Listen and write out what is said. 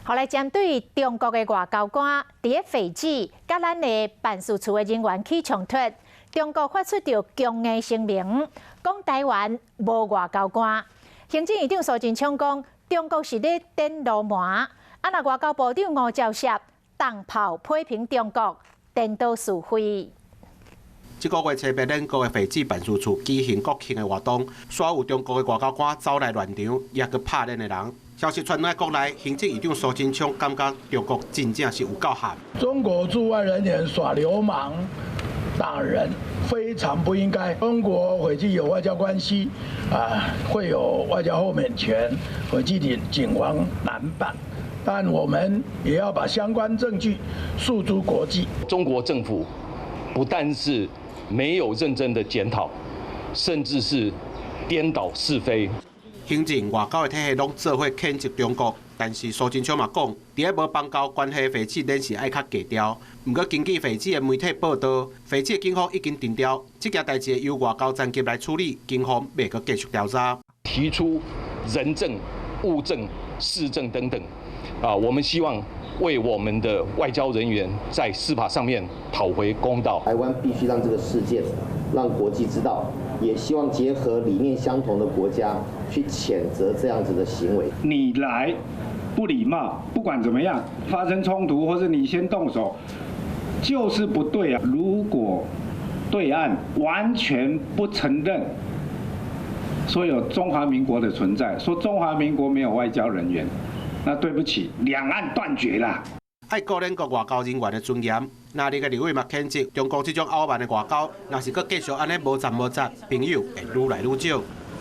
予來針對中國的外交官佇咧斐濟佮咱的辦事處的人員起衝突，中國發出著強硬聲明，講台灣無外交官。行政院長蘇貞昌講，中國是咧顛流氓。啊，若外交部長吳釗燮重炮批評中國顛倒是非。這個月初八，咱國的斐濟辦事處舉行國慶的活動，煞有中國的外交官走來亂場，也閣拍咱的人。消息傳來國內，行政院長蘇貞昌感覺中國真正是有夠悍。中國駐外人員耍流氓打人，非常不應該。中國斐濟有外交關係，啊，會有外交豁免權，斐濟警方難辦。但我們也要把相關證據訴諸國際。中國政府不但是沒有認真的檢討，甚至是顛倒是非。行政外交的體系攏做伙譴責中國，但是蘇貞昌嘛講，佇咧無邦交關係斐濟，咱是愛較低調。毋過根據斐濟的媒體報道，斐濟警方已經定調，這件代誌由外交層級來處理，警方袂閣繼續調查。提出人證、物證、事證等等，啊，我們希望為我們的外交人員在司法上面討回公道。台灣必須讓這個事件讓國際知道，也希望結合理念相同的國家去譴責這樣子的行為。你來不禮貌，不管怎麼樣發生衝突，或者你先動手，就是不對啊。如果對岸完全不承認說有中華民國的存在，說中華民國沒有外交人員，那對不起，兩岸斷絕啦。愛顧咱國外交人員的尊嚴，那裡个立委嘛譴責中國這種傲慢的外交，若是閣繼續按呢無站無雜，朋友會愈來愈少。